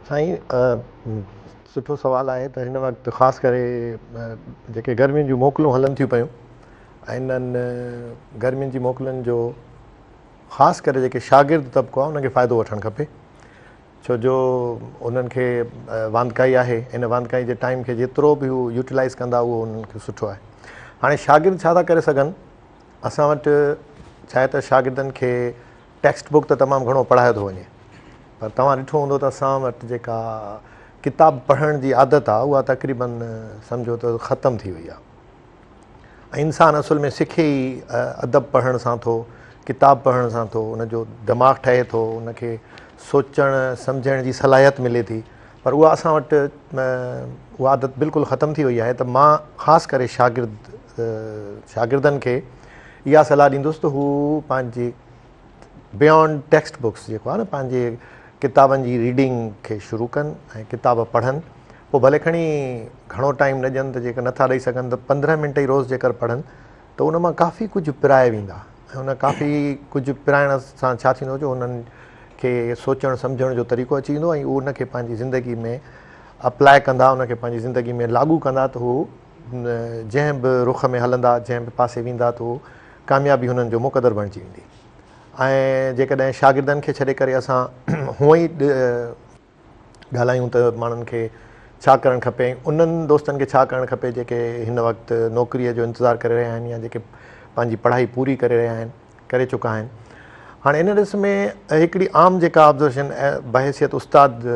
سائين سٺو سوال آهي ته هن وقت خاص ڪري جيڪي گرمين جون موڪلون هلن ٿيون پيون ۽ انهن گرمين جي موڪلن جو خاص ڪري جيڪي شاگرد طبقو آهي ان کي فائدو وٺڻ کپي ڇو جو انهن کي واندڪائي آهي ان واندڪائي جي ٽائيم کي جيترو به هو يوٽيلائز ڪندا اهو انهن کي سٺو آهي هاڻي شاگرد ڇا ٿا ڪري سگهن اسان وٽ ڇا آهي ته شاگردن کي ٽيڪسٽ بڪ ته تمام گهڻو پڙهايو ٿو وڃي پر توهان ڏٺو هوندو ته اسان وٽ جيڪا ڪتاب پڙهڻ جي عادت آهي اها تقريبن سمجهو ته ختم ٿي وئي آهي ۽ انسان اصل ۾ سکي ئي ادب پڙهڻ سان ٿو، ڪتاب پڙهڻ سان ٿو، ان جو دماغ ٺهي ٿو، ان کي سوچڻ سمجهڻ جي صلاحيت ملي ٿي پر اها اسان وٽ اها عادت بلڪل ختم ٿي وئي آهي ته مان خاص ڪري شاگرد شاگردن کي اها صلاح ڏيندس ته هو پنهنجي بيانڊ ٽيڪسٽ بڪس جيڪو آهي نه پنهنجي ڪتابن جي ريڊنگ کي شروع ڪن ۽ ڪتاب پڙهن پوء ڀلي کڻي گهڻو ٽائيم نه ڏين ته جيڪر نٿا ڏئي سگهن ته 15 منٽ ئي روز جيڪر پڙهن ته ان مان ڪافي ڪجهه پرائي ويندا ۽ ان ڪافي ڪجهه پرائڻ سان ڇا ٿيندو جو انهن کي سوچڻ سمجهڻ جو طريقو اچي ويندو ۽ هو ان کي پنهنجي زندگي ۾ اپلاء ڪندا ان کي پنهنجي زندگي ۾ لاڳو ڪندا ته هو جنهن به رخ ۾ هلندا جنهن به پاسي ويندا ته هو ڪاميابي هنن جو مقدر بڻجي ويندي ۽ جيڪڏهن شاگردن کي ڇڏي ڪري اسان هونئن ئي ڳالهايون ته ماڻهن کي ڇا ڪرڻ کپي ۽ انهن دوستن کي ڇا ڪرڻ کپي جيڪي هن وقت نوڪريء جو انتظار ڪري رهيا آهن يا جيڪي پنهنجي پڙهائي پوري ڪري رهيا آهن ڪري چڪا آهن هاڻي ان ڏس ۾ هڪڙي عام جيڪا آبزرويشن بحيثيت استاد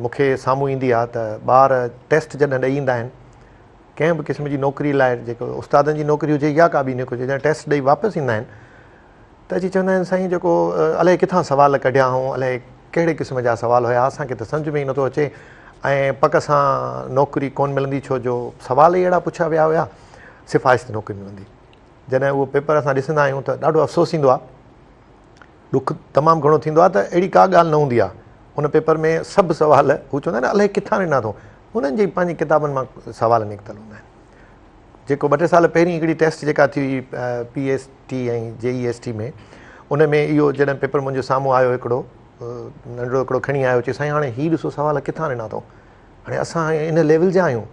مون کي سامهون ايندي آهي ته ٻار ٽيسٽ جڏهن ڏئي ايندا آهن ڪنهن به قسم جي نوڪري لاء جيڪو استادن جي نوڪري هجي يا ڪا ٻي نوڪري هجي جڏهن ٽيسٽ ڏئي واپس ايندا آهن ته اچي چوندا آهن سائين جيڪو الائي ڪٿان سوال ڪڍيا هئون الائي ڪهڙي قسم جا سوال هيا اسان کي ته سمجهه ۾ ئي نٿو اچي ۽ پڪ سان نوڪري ڪون ملندي ڇو جو سوال ئي اهڙا پڇيا ويا هيا سفارش تي نوڪري ملندي جڏهن اهو پيپر اسان ڏسندا آهيون ته ڏاڍو افسوس ٿيندو آهي ڏک تمام گهڻو ٿيندو آهي ته اهڙي ڪا ڳالهه نه هوندي آهي ان پيپر ۾ سڀ سوال هو چوندا آهن الائي ڪٿان ڏنا اٿئون انهن جي پنهنجي ڪتابن مان سوال نڪتل هوندا آهن جيڪو ٻه ٽي سال پهرين هڪڙي ٽيسٽ جيڪا ٿي هئي P S T ۽ J E S T ۾ ان ۾ اهو جڏهن پيپر منهنجي سامهون آيو هڪڙو ننڍڙو هڪڙو کڻي آيو چي سائين هاڻي هي ڏسو سوال ڪٿان ڏنا اٿئون هاڻي اسان ان ليول جا آهيون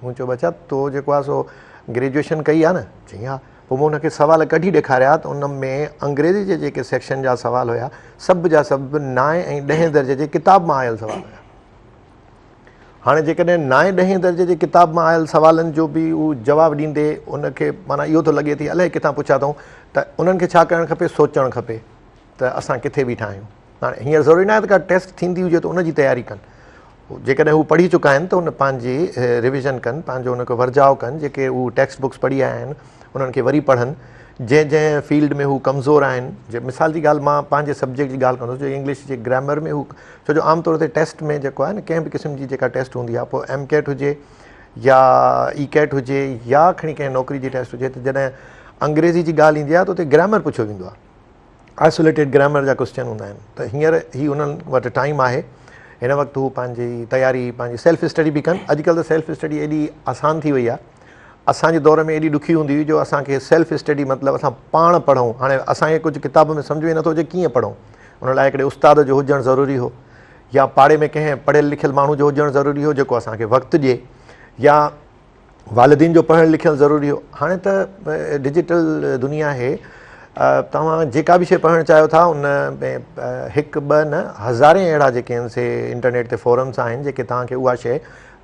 مون چيو ٻچا تو جيڪو آهي سو گريجوئيشن ڪئي آهي نه؟ چيائين ها. پوء مون هن کي سوال ڪڍي ڏيکاريا ته ان ۾ انگريزي جي جيڪي سيڪشن جا سوال هيا سڀ جا سڀ نائين ۽ ڏهين درجي جي ڪتاب مان آيل سوال هيا. هاڻي جيڪڏهن نائين ڏهين درجي جي ڪتاب مان آيل سوالن جو به هو جواب ڏيندي ان کي معنيٰ اهو ٿو لڳي ٿي الائي ڪٿان پڇيا اٿئون ته انهن کي ڇا ڪرڻ کپي سوچڻ کپي ته اسان ڪٿي بيٺا آهيون. هاڻي هينئر ضروري ناهي ته ڪا ٽيسٽ ٿيندي هجي ته ان جي تياري ڪن. جيڪڏهن هو پڙهي چڪا آهن ته ان پنهنجي ريويزن ڪن، پنهنجو ان کي ورجاء ڪن، جيڪي هو ٽيڪسٽ بڪس پڙهي آيا آهن انهن کي وري پڙهن، جنهن جنهن فيلڊ ۾ هو ڪمزور آهن، جي مثال جي ڳالهه مان پنهنجي سبجيڪٽ جي ڳالهه ڪندس جو انگلش جي گرامر ۾ هو ڇو جو عام طور تي ٽيسٽ ۾ جيڪو آهي نه ڪنهن به قسم جي جيڪا ٽيسٽ هوندي آهي پوء ايم ڪيٽ هجي يا اي ڪيٽ هجي يا کڻي ڪنهن نوڪري جي ٽيسٽ هجي ته جڏهن انگريزي جي ڳالهه ايندي آهي ته اتي گرامر پڇيو ويندو آهي. آئسوليٽيڊ گرامر جا ڪوسچن هوندا آهن ته هينئر هي انهن وٽ ٽائيم آهي هن وقت هو پنهنجي تياري پنهنجي سيلف اسٽڊي به ڪن اڄڪلهه ته سيلف اسٽڊي ايڏي آسان ٿي وئي آهي اسان جي دور ۾ ايڏي ڏکي هوندي هئي جو اسان کي سيلف اسٽڊي مطلب اسان پاڻ پڙهون هاڻي اسان کي ڪجهه ڪتاب ۾ سمجهه ۾ نٿو اچي ڪيئن پڙهون ان لاء هڪڙي استاد جو هجڻ ضروري هو يا پاڙي ۾ ڪنهن پڙهيل لکيل ماڻهو جو هجڻ ضروري هو جيڪو اسان کي وقت ڏئي يا والدين جو پڙهڻ لکيل ضروري هو هاڻي ته ڊجيٽل دنيا آهي توهان جيڪا به شيء پڙهڻ چاهيو ٿا ان ۾ هڪ ٻه نه هزارين اهڙا جيڪي آهن سي انٽرنيٽ تي فورمس آهن جيڪي توهان کي اها شيء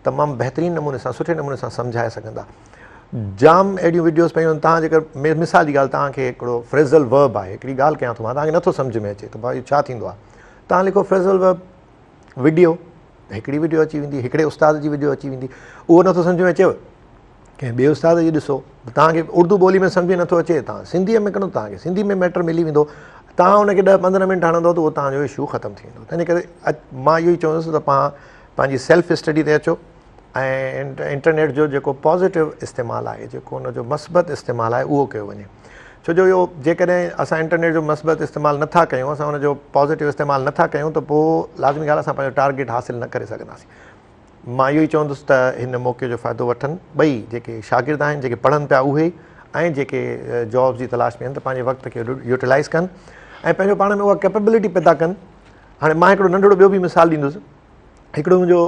تمام بهترين نموني سان سٺي نموني سان سمجهائي سگهندا جام اهڙيون وڊيوز پيون آهن توهان جيڪر مثال جي ڳالهه توهان کي هڪڙو فريزل ورب آهي هڪڙي ڳالهه ڪيان ٿو مان توهان کي نٿو سمجهه ۾ اچي ته ڀائي ڇا ٿيندو آهي توهان لکو فريزل ورب وڊيو هڪڙي وڊيو اچي ويندي هڪڙي استاد جي وڊيو اچي ويندي اهو نٿو سمجھ ۾ اچيو ڪنهن ٻئي استاد جي ڏسو توهان کي اردو ٻولي ۾ سمجھ ۾ نٿو اچي توهان سنڌيء ۾ ڪندو توهان کي سنڌي ۾ ميٽر ملي ويندو توهان ان کي ڏهه 15 منٽ هڻندو ته اهو توهان جو اشو ختم ٿي ويندو تنهن ڪري مان اهو ئي چوندس ته پاڻ پنهنجي سيلف اسٽڊي تي اچو ۽ انٽرنيٽ جو جيڪو پازيٽو استعمال آهي جيڪو ان جو مثبت استعمال آهي اهو ڪيو وڃي ڇو جو اهو جيڪڏهن اسان انٽرنيٽ جو مثبت استعمال نٿا ڪيون اسان ان جو پازيٽو استعمال نٿا ڪيون ته پوء لازمي ڳالهه اسان پنهنجو ٽارگيٽ حاصل نه ڪري سگهنداسين مان اهو ئي چوندس ته هن موقعي جو فائدو وٺن ٻئي جيڪي شاگرد آهن جيڪي پڙهن پيا اهي ۽ جيڪي جابس جي تلاش ۾ آهن ته پنهنجي وقت کي يوٽيلائز ڪن ۽ پنهنجو پاڻ ۾ اها ڪيپبلٽي پيدا ڪن هاڻي مان هڪڙو ننڍڙو ٻيو به مثال ڏيندس. هڪڙو منهنجو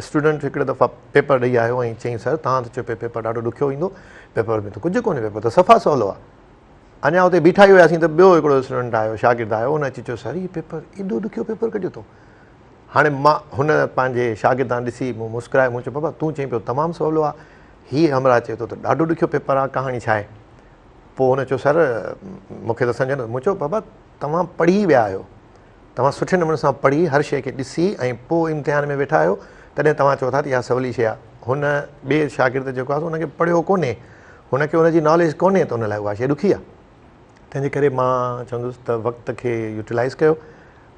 اسٽوڊنٽ هڪڙي دفعا پيپر ڏئي آيو ۽ چيائين سر توهان ته چيو پئي پيپر ڏاڍو ڏکيو ايندو، پيپر ۾ ته ڪجهه ڪونهي، پيپر ته صفا سولو آهي. اڃا اتي بيٺا ئي هياسين ته ٻيو هڪڙو اسٽوڊنٽ آيو، شاگرد آيو، ان اچي چيو سر هي پيپر ايڏو ڏکيو پيپر ڪڍيو اٿو. هاڻي مان هن پنهنجي شاگرد ڏانهن ڏسي مون مسڪرائي مون چيو بابا تون چئين پيو تمام سولو آهي، هي همراهه چئي ٿو ته ڏاڍو ڏکيو پيپر آهي، ڪهاڻي ڇا آهي؟ پوء هن چيو سر مون کي ته سمجهه نه، مون چيو بابا توهان پڙهي ويا آهيو، توهان سٺي نموني سان پڙهي هر شيء کي ڏسي ۽ پوء امتحان ۾ ويٺا آهيو تڏهن توهان چئو ٿا ته اها سولي شيء آهي. هن ٻئي شاگرد جيڪو آهي سو ان کي پڙهيو ڪونهي، هن کي ان جي ناليج ڪونهي ته ان لاء اها شيء ڏکي آهي. تنهن جي ڪري مان چوندس ته وقت کي يوٽيلائيز ڪيو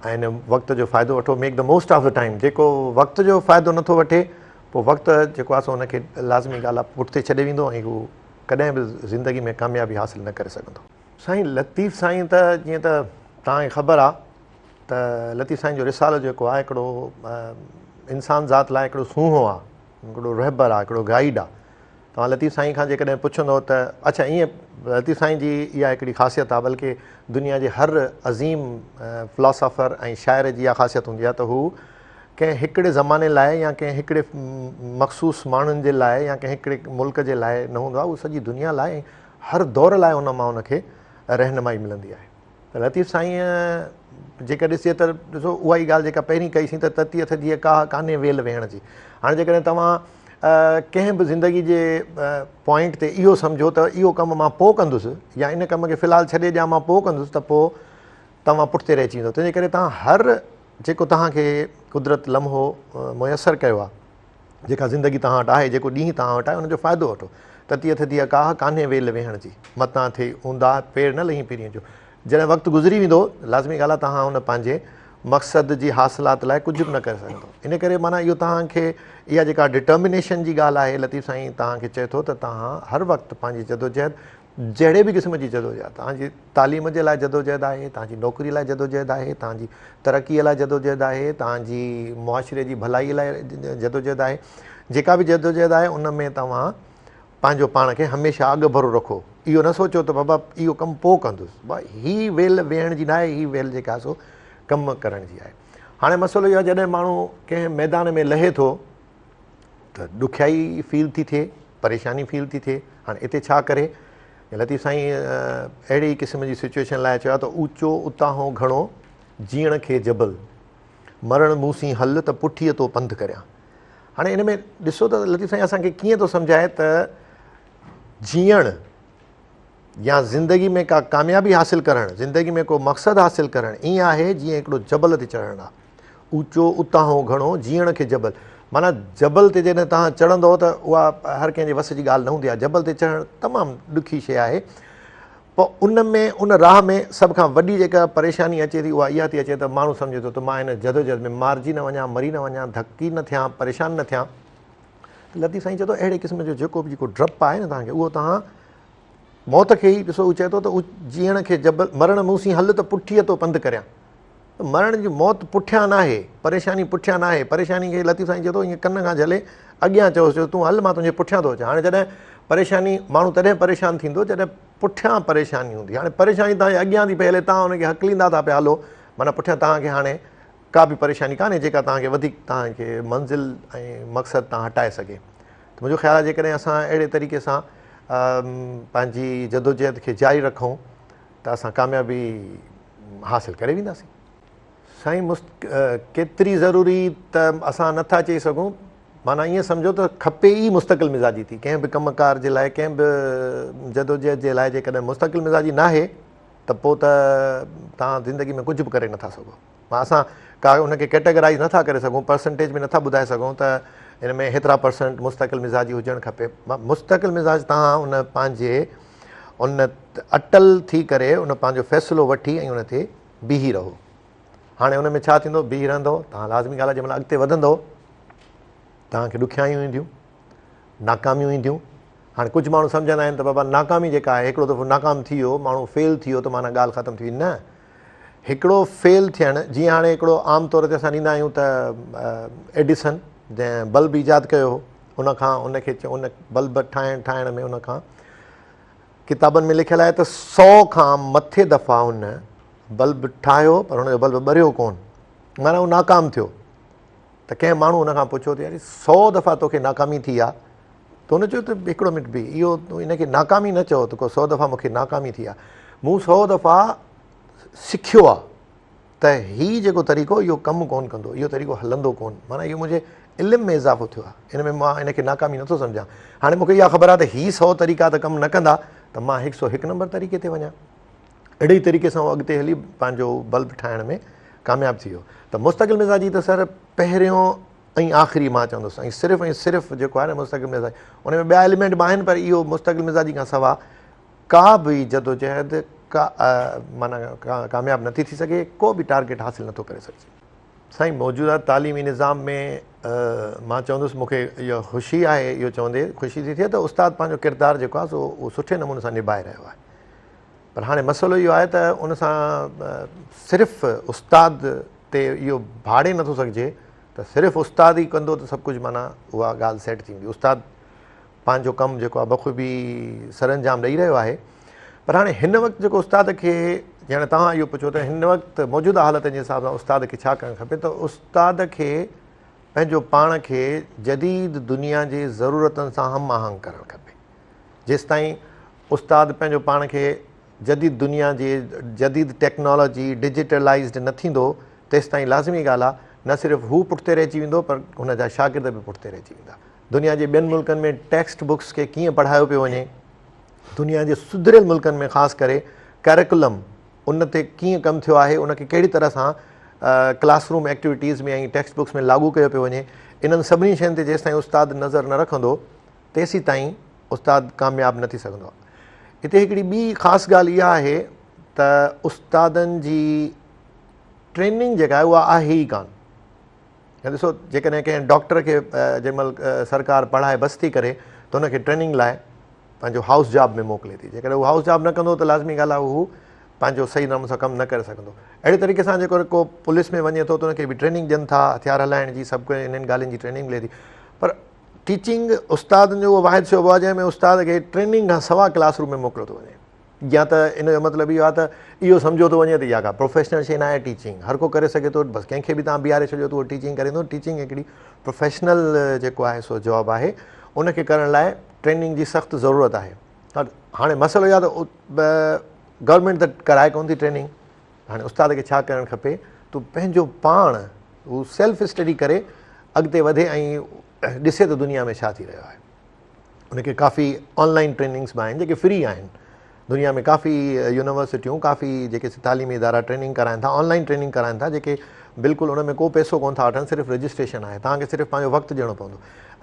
۽ ان وقت جو فائدو وٺو، make the most of the time. جيڪو وقت جو فائدو نٿو وٺي پوء وقت جيڪو آهي سو ان کي لازمي ڳالهه آهي پٺتي ڇڏي ويندو ۽ هو ڪڏهن به زندگي ۾ ڪاميابي حاصل نه ڪري سگهندو. سائين لطيف سائين ته جيئن ته توهان کي خبر آ ته لطيف سائين جو رسالو جيڪو آ هڪڙو انسان ذات لاء هڪڙو سونهون آ، هڪڙو رهبر آ، هڪڙو گائيڊ آ. توهان لطيف سائين کان جيڪڏهن پڇندو ته اڇا ائين لطيف سائين جي اها هڪڙي خاصيت آ بلڪه دنيا جي هر عظيم فلاسافر ۽ شاعر جي اها خاصيت هوندي آ ته هو ڪنهن هڪڙي زماني لاء يا ڪنهن هڪڙي مخصوص ماڻهن جي لاء يا ڪنهن هڪڙي ملڪ جي لاء نه هوندو آ، هو سڄي دنيا لاء ۽ هر دور لاء ان مان ان کي رهنمائي ملندي آهي ته لطيف سائينء جيڪا ڏسجي ته ڏسو اها ئي ڳالهه جيڪا پهرين ڪئي سين ته تتيء ٿڌيء ڪاهه ڪانهي ويل ويهڻ جي. هاڻي جيڪڏهن توهان ڪنهن به زندگي جي پوائنٽ تي اهو سمجهو ته اهو ڪم مان پوء ڪندس يا ان ڪم کي في الحال ڇڏي ڏيان مان پوء ڪندس ته پوء توهان پٺتي رهجي ويندو. تنهنجي ڪري توهان هر جيڪو توهان کي قدرت لمحو ميسر ڪيو آهي جيڪا زندگي توهان وٽ آهي، جيڪو ڏينهن توهان وٽ آهي، ان جو فائدو وٺو. تتيء ٿڌيء ڪاهه، ڪانهي ويل ويهڻ جي. متان ٿئي اونداهه، پير نه لهين پرينء جو. جڏهن وقت گذري ويندو، لازمي ڳالهه آهي توهان ان پنهنجي مقصد جي حاصلات لاء ڪجهه به نه ڪري سگهندو. ان ڪري معنيٰ اهو توهان کي اها جيڪا ڊٽرمينيشن جي ڳالهه آهي، لطيف سائين توهان کي چئي ٿو ته توهان هر وقت پنهنجي جدوجهد جهڙي به قسم جي جدوجهد، توهان جي تعليم جي لاء جدوجهد آهي، توهان جي نوڪري لاء جدوجهد آهي، توهان جي ترقي لاء جدوجهد آهي، توهان جي معاشري جي ڀلائي لاء جدوجهد آهي، جيڪا به جدوجهد آهي ان ۾ توهان پنهنجو پاڻ کي هميشه اڳڀرو رکو. اهو نه سوچو ته بابا اهو ڪم پوء ڪندس. هي ويل ويهڻ جي ناهي، هي ويل جيڪا آهي سو ڪم ڪرڻ جي آهي. هاڻي مسئلو اهو آهي جڏهن ماڻهو ڪنهن ميدان ۾ لهي ٿو ته ڏکيائي فيل ٿي ٿئي، پريشاني فيل ٿي ٿئي، هاڻي اتي ڇا ڪري؟ لطيف سائين اهڙي ئي قسم جي سچوئيشن لاء چيو آهي ته اوچو اتاهون گهڻو جيئڻ کي جبل، مرڻ مون سين هل ته پٺيء تو پنڌ ڪريان. هاڻي ان ۾ ڏسو ته لطيف سائين اسان کي ڪيئن ٿو سمجهائي ته جيئڻ يا زندگي ۾ ڪا ڪاميابي حاصل ڪرڻ، زندگي ۾ ڪو مقصد حاصل ڪرڻ ائين آهي جيئن هڪڙو جبل تي چڙهڻ آهي. اوچو اتاهون گهڻو جيئڻ کي جبل معنيٰ جبل تي جڏهن توهان چڙهندؤ ته اها هر ڪنهن جي وس جي ڳالهه نه هوندي آهي. جبل تي چڙهڻ تمام ڏکي شيء آهي. پوء ان ۾ ان راهه ۾ سڀ کان وڏي جيڪا پريشاني اچي ٿي اها اها ٿي اچي ته ماڻهو سمجهي ٿو ته مان هن جدوجهد ۾ مارجي نه وڃان، مري نه وڃان، ڌڪي نه ٿيان، پريشان نه ٿيان. ته لطيف سائين چئي ٿو اهڙي قسم جو جيڪو به جيڪو ڊپ آهي نه توهان کي اهو توهان موت کي ئي ڏسو هو چئي ٿو ته جيئڻ کي جبل مرڻ مون سين هل ته پٺيء تو پنڌ ڪريان. ته مرڻ جي موت پٺيان ناهي، پريشاني پٺيان ناهي، پريشاني کي لطيف سائين چئي ٿو ائين ڪن کان جهلي اڳيان چئوس چئوس تون هل مان تنهنجي پٺيان ٿو اچان. هاڻي جڏهن پريشاني ماڻهو تڏهن پريشان ٿيندو جڏهن پٺيان پريشاني هوندي. هاڻي پريشاني توهان جي اڳيان ٿي پئي هلي توهان ان کي هڪليندا ٿا پيا هلو معنيٰ پٺيان توهان کي هاڻي ڪا به پريشاني ڪانهي جيڪا توهان کي وڌيڪ توهان کي منزل ۽ مقصد تان هٽائي سگهي. ته منهنجو خيال آهي جيڪڏهن اسان اهڙي طريقي سان پنهنجي جدوجهد کي جاري رکون ته اسان ڪاميابي حاصل ڪري وينداسين. سائين ڪيتري ضروري ته اسان نه ٿا چئي سگهون معنيٰ ائين سمجهو ته کپي ئي مستقل مزاجي ٿي ڪنهن به ڪم ڪار جي لاء ڪنهن به جدوجهد جي لاء جيڪڏهن مستقل مزاجي ناهي ته پوء ته توهان زندگي ۾ ڪجهه به ڪري نٿا سگهو. اسان ڪا ان کي ڪيٽيگرائز نٿا ڪري سگهون، پرسنٽيج ۾ نٿا ٻڌائي سگهون ته ان ۾ هيترا پرسنٽ مستقل مزاجي هجڻ کپي. مستقل مزاج توهان ان پنهنجي ان اٽل ٿي ڪري ان پنهنجو فيصلو وٺي ۽ ان تي بيهي رهو. هاڻي ان ۾ ڇا ٿيندو؟ بيهي رهندو توهان لازمي ڳالهه آهي جنهن مهل اڳتي وڌندو توهان کي ڏکيائيون اينديون، ناڪاميون اينديون. هاڻي ڪجهه ماڻهو سمجهندا آهن ته بابا ناڪامي جيڪا آهي هڪڙو دفعو ناڪام ٿي ويو ماڻهو فيل ٿي ويو ته معنيٰ ڳالهه ختم ٿي وئي. نه، هڪڙو فيل ٿيڻ جيئن هاڻي هڪڙو عام طور تي اسان ڏيندا آهيون ته ايڊيسن جنهن بلب ايجاد ڪيو هو ان کان ان کي ان بلب ٺاهڻ ٺاهڻ ۾ ان کان ڪتابن ۾ لکيل آهي ته 100 کان مٿي دفعا ان بلب ٺاهيو پر ان جو بلب ٻريو ڪون معنيٰ هو ناڪام ٿيو. ته ڪنهن ماڻهو ان کان پڇيو ته يار سو دفعا توکي ناڪامي ٿي آ ته هن چيو ته هڪڙو منٽ بيهه اهو تون ان کي ناڪامي نه چئو ته ڪو سو دفعا مونکي ناڪامي ٿي آ مون سو دفعا سکيو آ ته هي جيڪو طريقو اهو ڪم ڪون ڪندو اهو طريقو هلندو ڪون معنيٰ اهو منهنجي علم ۾ اضافو ٿيو آ ان ۾ مان ان کي ناڪامي نٿو سمجهان هاڻي مونکي اها خبر آ ته هي سو طريقا ته ڪم نه ڪندا ته مان هڪ سو هڪ نمبر طريقي تي وڃان اهڙي ئي طريقي سان هو اڳتي هلي پنهنجو بلب ٺاهڻ ۾ ڪامياب ٿي ويو ته مستقل مزاجي ته سر پهريون ۽ آخري مان چوندس ۽ صرف ۽ صرف جيڪو آهي نه مستقل مزاجي ان ۾ ٻيا ايليمينٽ به آهن پر اهو مستقل مزاجي کان سوا ڪا به جدوجهد ڪا معنيٰ ڪامياب نٿي ٿي سگهي ڪو به ٽارگيٽ حاصل نٿو ڪري سگهجي. سائين موجوده تعليمي نظام ۾ مان چوندس مون کي اها خوشي آهي اهو چوندي خوشي ٿي ٿئي ته استاد پنهنجو ڪردار جيڪو آهي سو اهو سٺي نموني سان نڀائي رهيو آهي پر هاڻي مسئلو اهو آهي ته ان سان صرف استاد تي اهو ڀاڙي نٿو سگهجي ته صرف استاد ئي ڪندو ته سڀ ڪجهه معنيٰ اها ڳالهه سيٽ ٿيندي. استاد پنهنجو ڪم جيڪو آهي بخوبي سرانجام ڏئي رهيو آهي پر هاڻي هن وقت جيڪو استاد کي يعني توهان اهو پڇو ته هن وقت موجوده حالتن جي حساب سان استاد کي ڇا ڪرڻ کپي ته استاد کي پنهنجو پاڻ کي جديد دنيا جي ضرورتن سان هم آهنگ ڪرڻ کپي. جيستائين استاد پنهنجو پاڻ کي جديد دنيا جي جديد ٽيڪنالاجي ڊجيٽلائيزڊ نه ٿيندو تيستائين لازمي ڳالهه آهي نه صرف هو پٺتي رهجي ويندو پر هن جا شاگرد به پٺتي رهجي ويندا. دنيا جي ٻين ملڪن ۾ ٽيڪسٽ بڪس کي ڪيئن پڙهايو پيو وڃي، دنيا جي سڌريل ملڪن ۾ خاص ڪري ڪريڪولم ان تي ڪيئن ڪم ٿيو آهي، ان کي ڪهڙي طرح سان class room activities ۾ ۽ text books ۾ لاڳو ڪيو پيو وڃي، انهن سڀني شين تي جيستائين استاد نظر نه رکندو تيسيتائين استاد ڪامياب نه ٿي سگهندو. هتي هڪڙي ٻي خاص ڳالهه اها آهي ته استادن جي ٽريننگ جيڪا آهي اها آهي ئي ڪانه. يا ڏسو جيڪڏهن ڪنهن ڊاڪٽر کي جنهن مهل سرڪار پڙهائي بس ٿي ڪري ته ان کي ٽريننگ لاء پنهنجو هائوس جاب ۾ موڪلي ٿي. جيڪڏهن هو هائوس جاب نه ڪندو ته لازمي ڳالهه آهي هو پنهنجو صحيح نموني سان ڪم نه ڪري سگهندو. اهڙي طريقي سان جيڪو ڪو پوليس ۾ وڃي ٿو ته ان کي به ٽريننگ ڏين ٿا هٿيار هلائڻ جي سڀ ڪجهه انهن ڳالهين جي ٽريننگ ملي ٿي پر ٽيچنگ استادن جو اهو واحد شعبو آهي جنهن ۾ استاد کي ٽريننگ کان سوا ڪلاس روم ۾ موڪليو ٿو وڃي يا ته ان جو مطلب اهو آهي ته اهو سمجهيو ٿو وڃي ته اها ڪا پروفيشنل شيء ناهي ٽيچنگ هر ڪو ڪري سگهي ٿو بس ڪنهن کي به توهان بيهاري ڇڏيو ته اهو ٽيچنگ ڪري ٿو ٽيچنگ هڪڙي پروفيشنل جيڪو آهي سو جاب آهي ان کي ڪرڻ لاء ٽريننگ جي سخت ضرورت آهي هاڻي مسئلو اهو آهي ته گورنمينٽ ته ڪرائي ڪونه ٿي ٽريننگ هاڻي استاد کي ڇا ڪرڻ کپي ته پنهنجو پاڻ هو سيلف اسٽڊي ڪري اڳتي وڌي ۽ ڏسي ته دنيا ۾ ڇا ٿي رهيو آهي ان کي ڪافي آن لائن ٽريننگس به آهن جيڪي فري آهن دنيا ۾ ڪافي يونيورسٽيون ڪافي جيڪي تعليمي ادارا ٽريننگ ڪرائن ٿا آن لائن ٽريننگ ڪرائن ٿا جيڪي بلڪل ان ۾ ڪو پئسو ڪون ٿا وٺن صرف رجسٽريشن آهي توهان کي صرف پنهنجو وقت ڏيڻو پوندو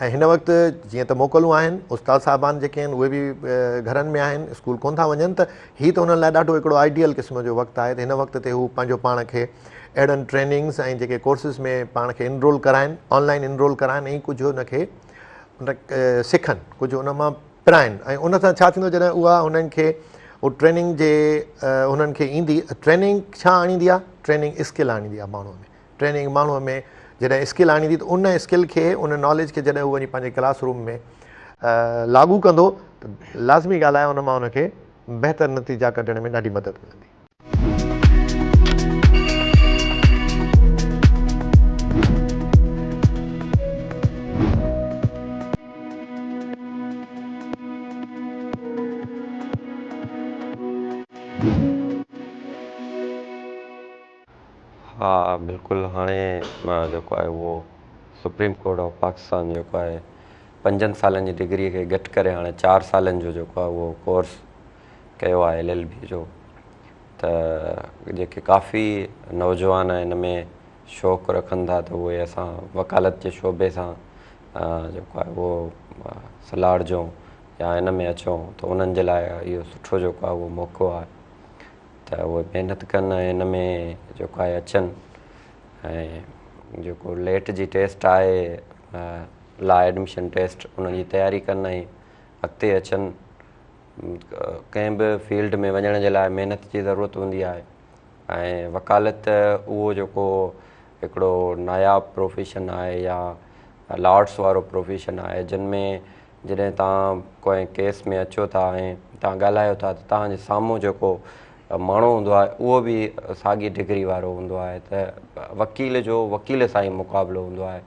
۽ هن وقت جيئن ته موڪلون آهن استاد صاحبان جيڪي آهن اهي به گهرن ۾ آهن اسڪول ڪون ٿا وڃن ته هي ته انهن لاء ڏاڍو هڪڙو آئيڊيل قسم جو وقت آهي ته هن وقت تي هو پنهنجو پاڻ کي اهڙن ٽريننگس ۽ جيڪي ڪورسز ۾ پاڻ کي انرول ڪرائن آن لائن انرول ڪرائن ۽ ڪجهه ان کي سکن ڪجهه ان مان پرائن ۽ ان سان ڇا ٿيندو جڏهن اها انهن کي هو ٽريننگ جي انهن کي ايندي ٽريننگ ڇا آڻيندي آهي ٽريننگ اسڪل آڻيندي آهي ماڻهو ۾ ٽريننگ ماڻهوء ۾ جڏهن اسڪل آڻيندي ته ان اسڪل کي ان ناليج کي جڏهن هو وڃي پنهنجي ڪلاس روم ۾ لاڳو ڪندو ته لازمي ڳالهه آهي ان مان ان کي بهتر نتيجا ڪڍڻ ۾ ڏاڍي مدد ملندي. ها بلڪل هاڻي جيڪو آهي اهو سپريم ڪورٽ آف پاڪستان جيڪو آهي پنجن سالن جي ڊگري کي گهٽ ڪري هاڻي چار سالن جو جيڪو آهي اهو ڪورس ڪيو آهي ايل ايل بي جو ته جيڪي ڪافي نوجوان ان ۾ شوق رکن ٿا ته اهي اسان وڪالت جي شعبي سان جيڪو آهي اهو سلهاڙجون يا ان ۾ اچون ته انهن جي لاء اهو سٺو جيڪو آهي اهو موقعو آهي ته اهي محنت ڪن ۽ ان ۾ جيڪو آهي اچن ۽ جيڪو ليٽ جي ٽيسٽ آهي لا ايڊميشن ٽيسٽ ان جي تياري ڪن ۽ اڳتي اچن ڪنهن به فيلڊ ۾ وڃڻ جي لاء محنت جي ضرورت هوندي آهي ۽ وڪالت اهو جيڪو هڪڙو ناياب پروفيشن آهي يا لاٽس وارو پروفيشن آهي جن ۾ جڏهن توهان ڪنهن ڪيس ۾ اچو ٿا ۽ توهان ڳالهايو ٿا ته توهان جي سامهون جيڪو ماڻهو هوندو آهي اهو به ساڳي ڊگري وارو هوندو آهي ته وڪيل جو وڪيل سان ئي مقابلو هوندو آهي.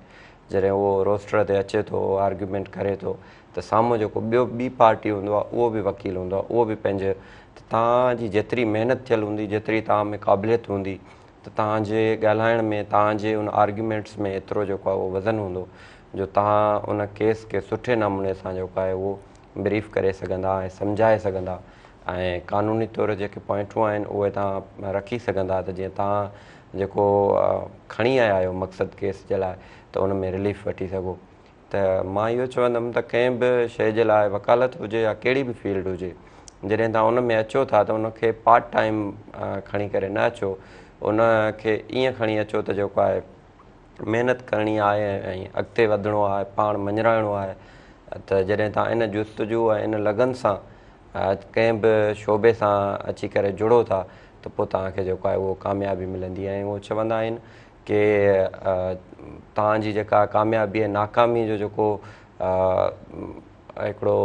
جڏهن اهو روسٽر تي اچي ٿو آرگيومينٽ ڪري ٿو ته سامهون جيڪو ٻيو ٻي پارٽي هوندو آهي اهو به وڪيل هوندو آهي اهو به پنهنجي ته توهان جي جيتري محنت ٿيل هوندي جيتري توهان ۾ قابليت هوندي ته توهان جي ڳالهائڻ ۾ توهان جي ان آرگيومينٽس ۾ ايترو جيڪو آهي اهو وزن هوندو جو توهان ان ڪيس کي سٺي نموني سان جيڪو آهي اهو بريف ڪري سگهندا ۽ سمجهائي سگهندا ۽ قانوني طور جيڪي پوائنٽون آهن اهي توهان رکي سگهندا ته جيئن توهان جيڪو کڻي آيا آهيو مقصد ڪيس جي لاء ته ان ۾ رليف وٺي سگهو ته مان اهو چوندم ته ڪنهن به شيء جي لاء وڪالت هجي يا ڪهڙي به فيلڊ هجي جڏهن توهان ان ۾ اچو ٿا ته ان کي پارٽ ٽائيم کڻي ڪري نه اچو ان کي ائين کڻي اچو ته جيڪو آهي محنت ڪرڻي آهي ۽ اڳتي وڌڻو آهي پاڻ مڃرائڻو آهي ته جڏهن توهان ان جستجو ۽ ان لگن سان ڪنهن به شعبي سان اچي ڪري جڙو ٿا ته پوء توهان کي جيڪو آهي اهو ڪاميابي ملندي ۽ اهو چوندا آهن ڪي توهان جي جيڪا ڪاميابي ۽ ناڪامي جو جيڪو هڪڙو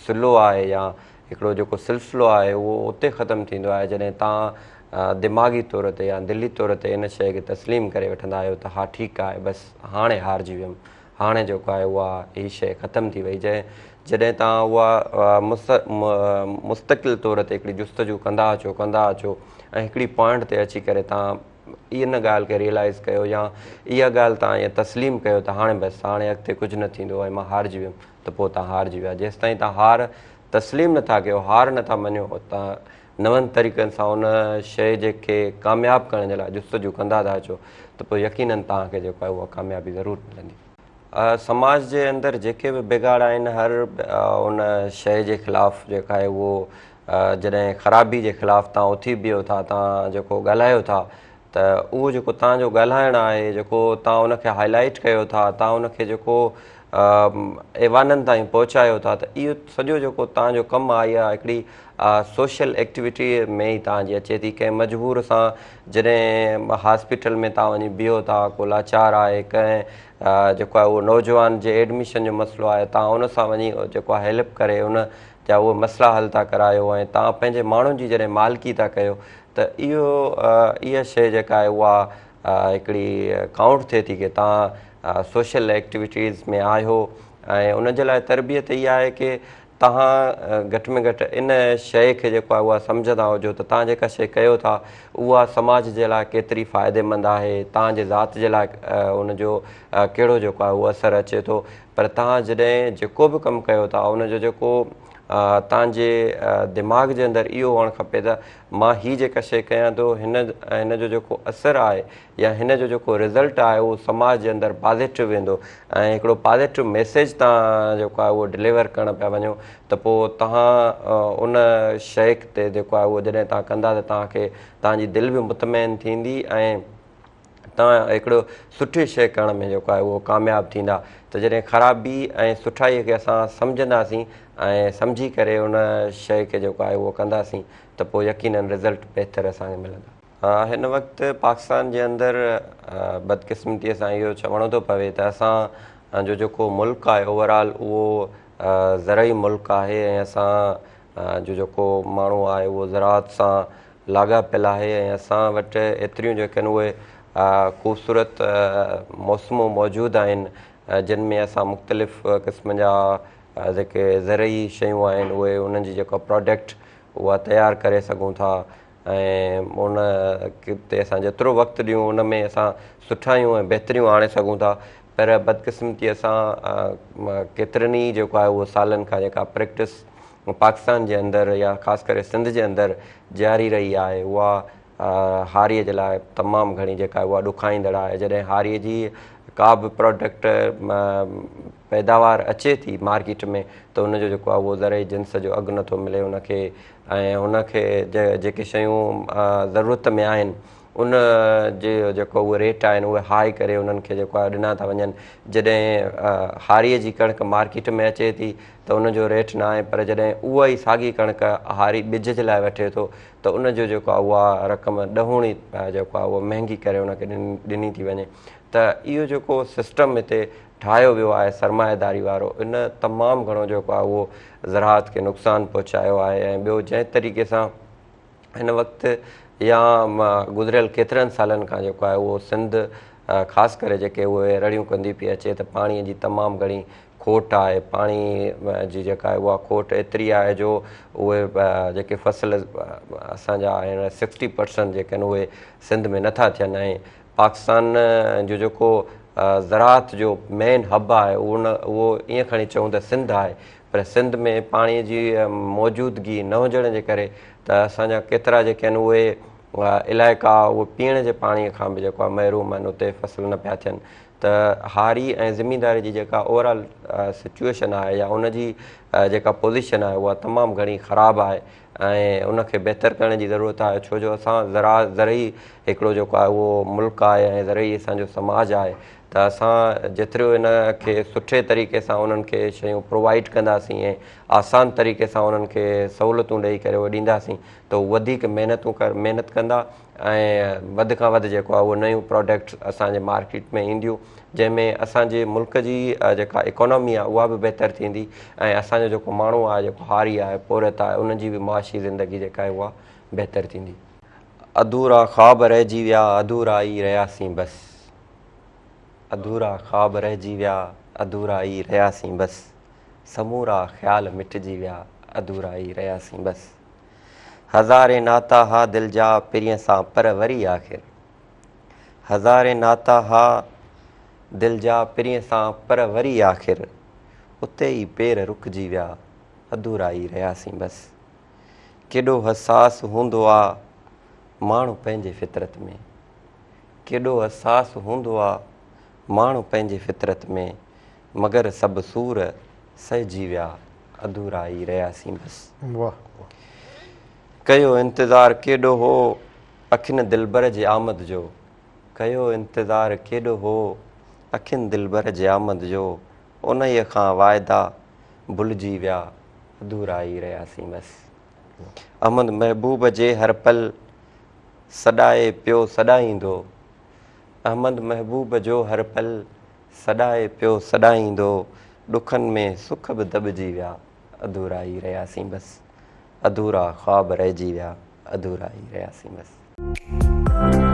سلو آهي يا هڪڙو جيڪو سلسلو آهي اهو اتي ختم ٿيندو آهي جڏهن توهان دماغي طور تي يا دلي طور تي ان شيء کي تسليم ڪري وٺندا آهيو ته ها ٺيڪ آهي بس هاڻي هارجي ويم هاڻي جيڪو آهي اها هي شيء ختم ٿي وئي جنهن جڏهن توهان اها مستقل طور تي هڪڙي جستجو ڪندا اچو ڪندا اچو ۽ هڪڙي پوائنٽ تي اچي ڪري توهان ان ڳالهه کي ريئلائز ڪيو يا اها ڳالهه توهان ائين تسليم ڪيو ته هاڻي بس هاڻي اڳتي ڪجهه نه ٿيندو ۽ مان هارجي ويم ته پوء توهان هارجي ويا جيستائين توهان هار تسليم نٿا ڪيو هار نٿا مڃو توهان نون طريقن سان ان شيء جي کي ڪامياب ڪرڻ جي لاء جستجو ڪندا ٿا اچو ته پوء يقينن توهان کي جيڪو آهي اها ڪاميابي ضرور ملندي. سماج جي اندر جيڪي به بگاڙ آهن هر ان شيء جي خلاف جيڪا آهي اهو جڏهن خرابي جي خلاف تان اٿي بيهو ٿا تان جيڪو ڳالهايو ٿا ته اهو جيڪو تان جو ڳالهائڻ آهي جيڪو تان ان کي هائلائٽ ڪيو ٿا تان ان کي جيڪو ايوانن تائين پهچايو ٿا ته اهو سڄو جيڪو تان جو ڪم آهي اها هڪڙي سوشل ايڪٽيوٽي ۾ ئي تان جي اچي ٿي ڪنهن مجبور سان جڏهن هاسپيٽل ۾ تان وڃي بيهو ٿا ڪو لاچار آهي ڪنهن جيڪو آهي اهو نوجوان جي ايڊميشن جو مسئلو آهي تان ان سان وڃي جيڪو آهي هيلپ ڪري ان جا اهي مسئلا حل ٿا ڪرايو ۽ تان پنهنجي ماڻهن جي جڏهن مالڪي ٿا ڪيو ته اهو اها شيء جيڪا آهي اها هڪڙي ڪائونٽ ٿئي ٿي ڪي تان سوشل ايڪٽيوٽيز ۾ آهيو ۽ ان جي لاء تربيت اها آهي ڪي توهان گهٽ ۾ گهٽ ان شيء کي جيڪو آهي اها سمجهندا هجو ته توهان جيڪا شيء ڪيو ٿا اها سماج جي لاء ڪيتري فائديمند آهي توهان جي ذات جي لاء ان جو ڪهڙو جيڪو آهي اهو اثر اچي ٿو پر توهان جڏهن جيڪو به ڪم ڪيو ٿا ان جو جيڪو توهان جي دماغ جي اندر اهو هئڻ کپي ته مان هي جيڪا شيء ڪيان ٿو هن هن جو جيڪو اثر آهي يا هن جو جيڪو رزلٽ آهي اهو سماج جي اندر پازيٽو ويندو ۽ هڪڙو پازيٽو ميسيج توهان جيڪو آهي اهو ڊليور ڪرڻ پيا وڃو ته پوء توهان ان شيء تي جيڪو آهي اهو جڏهن توهان ڪندا ته توهان کي توهان جي دل به مطمئن ٿيندي ۽ توهان هڪڙو سٺي شيء ڪرڻ ۾ جيڪو آهي اهو ڪامياب ٿيندا ته جڏهن خرابي ۽ سٺائي کي اسان سمجهنداسين ۽ سمجهي ڪري ان شيء کي جيڪو آهي اهو ڪنداسين ته پوء يقينن رزلٽ بهتر اسان کي ملندا. هن وقت پاڪستان جي اندر بدقسمتي سان اهو چوڻو ٿو پوي ته اسان جو جيڪو ملڪ آهي اوور آل اهو زرعي ملڪ آهي ۽ اسان جو جيڪو ماڻهو آهي اهو زراعت سان لاڳاپيل آهي ۽ اسان وٽ ايتريون جيڪي آهن اهي خوبصورت موسمون موجود آهن جن ۾ اسان مختلف قسم جا جيڪي زرعي شيون آهن اهي انهن جي جيڪا پراڊڪٽ اها تيار ڪري سگهون ٿا ۽ ان تي اسان جيترو وقت ڏيون ان ۾ اسان سٺايون ۽ بهتريون آڻي سگهون ٿا پر بدقسمتي سان ڪيترن ئي جيڪو آهي اهو سالن کان جيڪا پريڪٽس پاڪستان جي اندر يا خاص ڪري سنڌ جي اندر جاري رهي آهي اها هاريء جي لاء تمام گهڻي جيڪا اها ڏکائيندڙ آهي جڏهن هاريء جي ڪا به پراڊڪٽ پيداوار اچي ٿي مارڪيٽ ۾ ته ان جو جيڪو آهي اهو زرعي جنس جو اگهه نٿو ملي ان کي ۽ ان کي جيڪي شيون ضرورت ۾ آهن ان جي جيڪو اهي ريٽ آهن اهي هاء ڪري انهن کي جيڪو آهي ڏنا ٿا وڃن جڏهن هاريء جي ڪڻڪ مارڪيٽ ۾ اچي ٿي ته ان جو ريٽ نه آهي پر جڏهن اها ئي ساڳي ڪڻڪ هاري ٻج جي لاء وٺي ٿو ته ان جو جيڪو آهي اها رقم ڏهوڻي جيڪو آهي اهو مهنگي ڪري ان کي ڏني ٿي وڃي ته اهو جيڪو سسٽم هتي ٺاهيو ويو آهي سرمائيداري وارو ان تمام گهڻو جيڪو آهي اهو زراعت کي نقصان پهچايو آهي ۽ ٻيو جنهن طريقي سان هن وقت يا گذريل ڪيترن سالن کان جيڪو آهي اهو سنڌ خاص ڪري جيڪي اهي رڙيون ڪندي پئي اچي ته پاڻي جي تمام گهڻي کوٽ آهي پاڻي جي جيڪا آهي اها کوٽ ايتري آهي جو اهي جيڪي فصل اسان جا آهن سڪسٽي پرسنٽ جيڪي آهن اهي سنڌ ۾ نٿا ٿين ۽ پاڪستان جو جيڪو زراعت جو مين هب آهي ان اهو ائين کڻي چئون ته سنڌ آهي پر سنڌ ۾ پاڻي جي موجودگي نه هجڻ جي ڪري ته اسان جا ڪيترا جيڪي آهن اهي علائقا اهي پيئڻ جي پاڻي کان به جيڪو آهي محروم آهن اتي فصل نه پيا ٿين ته هاري ۽ زمينداري جي جيڪا اوور آل سچوئيشن آهي يا ان جي جيڪا پوزيشن آهي اها تمام گهڻي خراب آهي ۽ ان کي بهتر ڪرڻ جي ضرورت آهي ڇو جو اسان زرا زرعي هڪڙو جيڪو آهي اهو ملڪ آهي ۽ زرعي اسان جو سماج آهي ته اسان جيترو ان کي سٺي طريقي سان انهن کي شيون پرووائيڊ ڪنداسين ۽ آسان طريقي سان انهن کي سهولتون ڏئي ڪري اهي ڏينداسين ته هو وڌيڪ محنتون ڪر محنت ڪندا ۽ وڌ کان وڌ جيڪو آهي اهو نيون پراڊڪٽس اسان جي مارڪيٽ ۾ اينديون جنهن ۾ اسان جي ملڪ جي جيڪا اڪانامي آهي اها به بهتر ٿيندي ۽ اسان جو جيڪو ماڻهو آهي جيڪو هاري آهي پورهيت آهي ان جي به معاشي زندگي جيڪا آهي اها بهتر ٿيندي. اڌورا خواب رهجي ويا اڌورا ئي رهياسين بس اڌورا خواب رهجي ويا اڌورا ئي رهياسين بس سمورا خيال مٽجي ويا اڌورا ئي رهياسين بس. هزارين ناتا ها دل جا پرينء سان پر وري آخر هزارين ناتا ها دل جا پرينء سان پر وري آخر اتي ئي پير رڪجي ويا اڌورا ئي رهياسين بس ڪيڏو حساس هوندو آ ماڻهو پنهنجي فطرت ۾ ڪيڏو حساس هوندو آ ماڻهو پنهنجي فطرت ۾ مگر سڀ سور سهجي ويا اڌورا ئي رهياسين بس. واھ واھ. ڪيو انتظار ڪيڏو هو اکين دلبر جي آمد جو ڪيو انتظار ڪيڏو هو اکين دلبر جي آمد جو انهيء کان واعدا ڀلجي ويا اڌورا ئي رهياسين بس. احمد محبوب جي هر پل سڏائي پيو سڏائيندو احمد محبوب جو هر پل سڏائي پيو سڏائيندو ڏکن ۾ سک به دٻجي ويا اڌورا ئي رهياسين بس اڌورا خواب رهجي ويا اڌورا ئي رهياسين بس.